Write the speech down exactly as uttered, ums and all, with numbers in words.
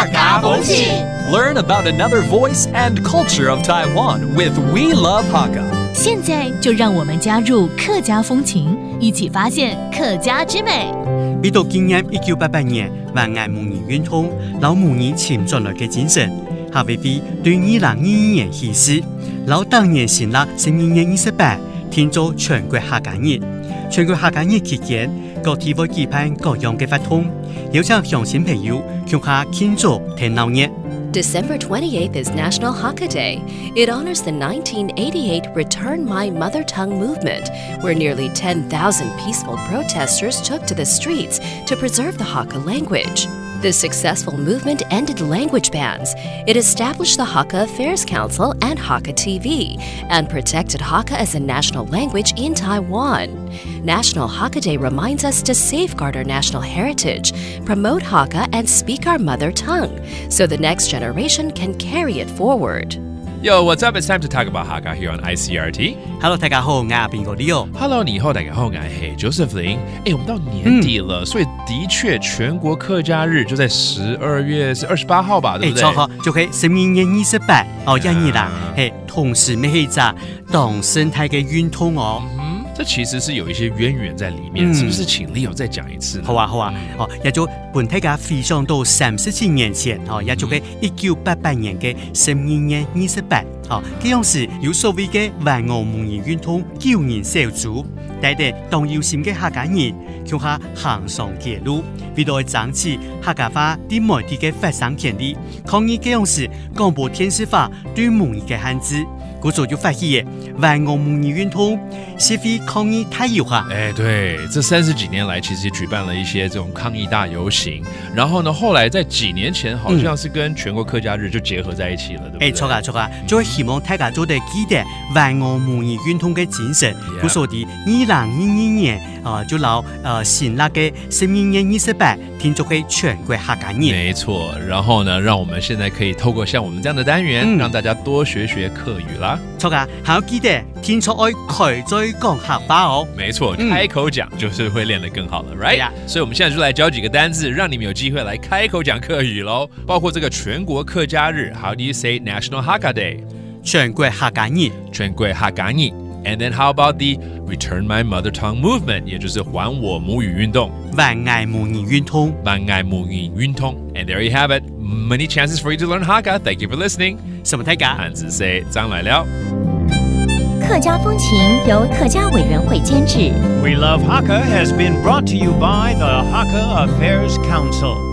客家風情。 Learn about another voice and culture of Taiwan with We Love Hakka. 现在就让我们加入客家风情，一起发现客家之美。为到纪念一九八八年還𠊎母語運動摎母語尋轉來个精神，客委會對二零二二年起始，摎逐年新曆十二月二十八定做全國客家日。全國客家日期間，各地會舉辦各樣个活動，邀請鄉親朋友共下慶祝添鬧熱。 December twenty-eighth is National Hakka Day. It honors the nineteen eighty-eight Return My Mother Tongue movement, where nearly ten thousand peaceful protesters took to the streets to preserve the Hakka language. This successful movement ended language bans. It established the Hakka Affairs Council and Hakka T V, and protected Hakka as a national language in Taiwan. National Hakka Day reminds us to safeguard our national heritage, promote Hakka, and speak our mother tongue so the next generation can carry it forward. Yo, what's up? It's time to talk about Hakka here on I C R T. Hello，大家好，我係阿兵哥 Leo。 Hello，你好，大家好，我係 Josephine。哎，我们到年底了，所以的确全国客家日就在十二月是二十八号吧，对哎，不对？錯好，就係十二月二十八哦，一日啦，係，同時乜係一隻當盛大个運動哦。嗯，这其实是有一些渊源在里面，嗯是不是？请 Leo 再讲一次呢。好啊，好啊，哦，也就分大家回想到三十七年前，哦，也就係一九八八年个十二月二十八，哦，該樣時有所謂个還我母語運動九人小組，帶等當有心个客家人，共下行上街路，為到爭取客家話在媒體个發聲權利，抗議該樣時廣播電視法對母語个限制。故所就發起个還我母語運動，示威抗議大遊行。哎，对，这三十几年来，其实举办了一些这种抗议大游行，然后呢，后来在几年前，好像是跟全国客家日就结合在一起了，对不对？哎，錯啊，錯啊，就係希望大家做得記得還我母語運動个精神。 Yeah 故所在二零二二年啊，就摎呃新曆个十二月二十八定做係全國客家日。没错，然后呢，让我们现在可以透过像我们这样的单元，嗯让大家多学学客语啦。錯啊，還要記得定著愛開嘴講客話哦。没错，嗯开口讲就是会练得更好了，right？对呀所以我们现在就来教几个单字，让你们有机会来开口讲客语喽。包括这个全国客家日，How do you say National Hakka Day？全國客家日。全国客家日。And then how about the Return My Mother Tongue movement？也就是还我母语运动。還𠊎母語運動。还𠊎母语运动。And there you have it. Many chances for you to learn Hakka. Thank you for listening. 什麼大家？俺子 say，张来了。客家风情由客家委员会监制。 We Love Hakka has been brought to you by the Hakka Affairs Council.